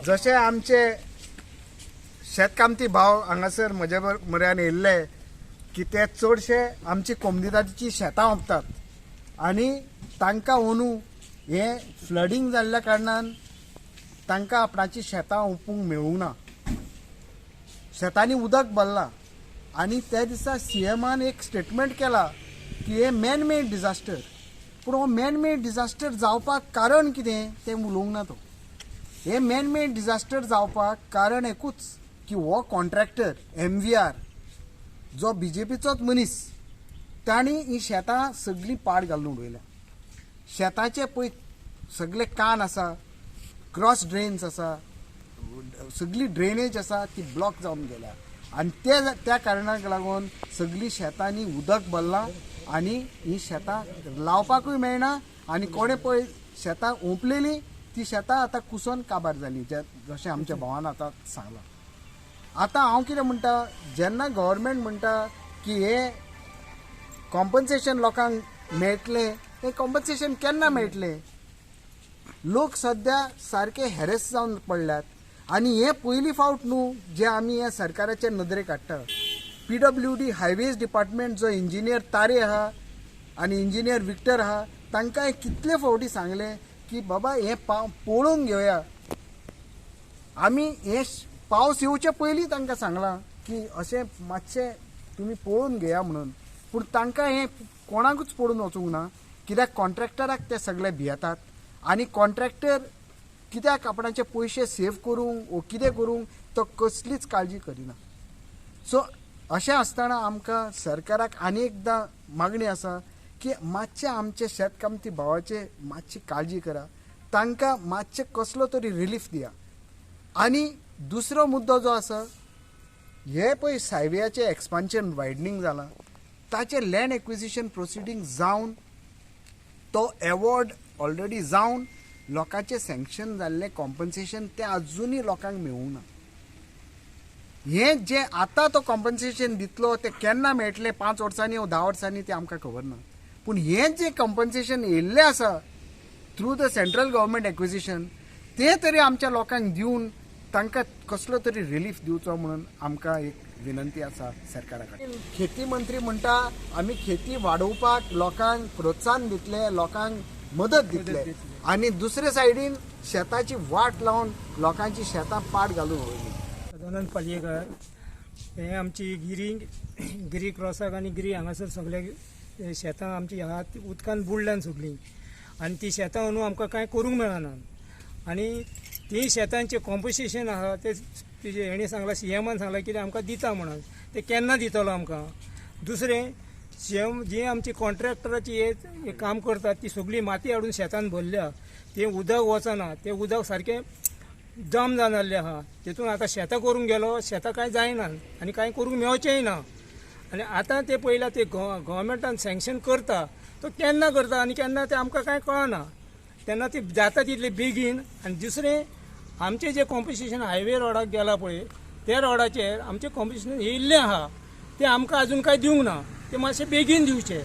जशे आमचे शेतकामती भाव हांगासर म्हज्या म्हऱ्यान येयल्ले की ते चडशे आमची कोमनिदादीची शेतां ओंपतात आनी तांकां अंदू हें फ्लडींग जाल्ल्या कारणान तांकां आपणाची शेतां ओंपूंक मेळूंक ना. शेतांनी उदक भरलां आनी त्या दिसा सीएमान एक स्टेटमेंट केला की हें मॅन मेड डिजास्टर. पूण हो मॅन मेड डिजास्टर जावपाक कारण कितें तें उलोवंक ना तो. हे मॅन मेड डिजास्टर जावपाक कारण एकूच की हो कॉन्ट्रॅक्टर एमव्हीआर जो बीजेपीचोच मनीस, तांणी ही शेतां सगळीं पाड घालून उडयल्या. शेताचे पळय सगळे कान आसा, क्रॉस ड्रेन्स आसा, सगळी ड्रेनेज आसा ती ब्लॉक जावन गेल्या आनी ते त्या कारणाक लागून सगळीं शेतांनी उदक भरलां आनी ही शेतां लावपाकूय मेळना आनी कोणें पळय शेतां ओंपलेलीं ती शेतां आतां कुसोन काबार जालीं, जशें आमच्या भावान आतां सांगलां. आतां हांव कितें म्हणटा, जेन्ना गव्हर्मेंट म्हणटा की हे कॉम्पन्सेशन लोकांक मेळटलें, हें कॉम्पन्सेशन केन्ना मेळटलें? लोक सद्या सारके हॅरेस जावन पडल्यात आनी हें पयली फावट न्हू जें आमी हे सरकाराचे नदरेक हाडटा. पीडब्ल्यूडी हायवेज डिपार्टमेंट जो इंजिनियर तारे आहा आनी इंजिनियर विक्टर आहा, तांकां कितले फावटी सांगलें की बाबा हें पळोवन घेवया आमी. हें पावस येवचे पयलीं तांकां सांगलां की अशें मातशें तुमी पळोवन घेया म्हणून, पूण तांकां हें कोणाकूच पडून वचूंक ना. कित्याक कॉन्ट्रॅक्टराक ते सगळे भियेतात आनी कॉन्ट्रॅक्टर कित्याक आपणाचे पयशे सेव करूंक वो कितें करूंक तो कसलीच काळजी करिना. सो अशें आसतना आमकां सरकाराक आनी एकदां मागणी आसा की मातशें आमचे शेतकामती भावाचे मातशी काळजी करा, तांकां मातशें कसलो तरी रिलीफ दिया. आनी दुसरो मुद्दो जो आसा, हे पळय हायवेयाचें एक्सपान्शन वायडनींग जालां, ताचें लँड एक्विजिशन प्रोसिडींग जावन तो एवॉर्ड ऑलरेडी जावन लोकांचें सँक्शन जाल्लें कॉम्पन्सेशन तें आजुनूय लोकांक मेळूंक ना. हें जें आतां तो कॉम्पन्सेशन दितलो तें केन्ना मेळटलें, 5 वर्सांनी वा 10 वर्सांनी, तें आमकां खबर ना. पूण हें जें कॉम्पन्सेशन येयल्लें आसा through the central government acquisition, तें तरी आमच्या लोकांक दिवन तांकां कसलो तरी रिलीफ दिवचो म्हणून आमकां एक विनंती आसा सरकारा कडेन. खेती मंत्री म्हणटा आमी खेती वाडोवपाक लोकांक प्रोत्साहन दितले, लोकांक मदत दितले, आनी दुसरे सायडीन शेताची वाट लावन लोकांची शेतां पाड घालून उडयली. सदानंद पालयेकर. हे आमची गिरी गिरी क्रॉसाक आनी गिरी हांगासर सगळे शेतां आमची आहा ती उदकान बुडल्यान सगळीं, आनी ती शेतां अंदू आमकां कांय करूंक मेळना. आनी ती शेतांचें कॉम्पन्सेशन आहा ते तेजे हेणें सांगलां, सीएमान सांगलां कितें आमकां दिता म्हणून, ते केन्ना दितलो आमकां? दुसरें सीएम जी आमची कॉन्ट्रॅक्टराची हे काम करतात ती सगळी माती हाडून शेतान भरल्या, तें उदक वचना, तें उदक सारकें जाम जावन जाल्लें आहा. तितून आतां शेतां करूंक गेलो, शेतां कांय जायना आनी कांय करूंक मेळचेंय ना. आनी आतां ते पयला ते गव्हर्मेंटान सँक्शन करता तो केन्ना करता आनी केन्ना तें आमकां कांय कळना, तेन्ना ती जाता तितले बेगीन. आनी दुसरें आमचें जें कॉम्पन्सेशन हायवे रोडाक गेला पळय, त्या रोडाचेर आमचें कॉम्पन्सेशन येयल्लें आहा तें आमकां आजून कांय दिवंक ना, तें मातशें बेगीन दिवचें.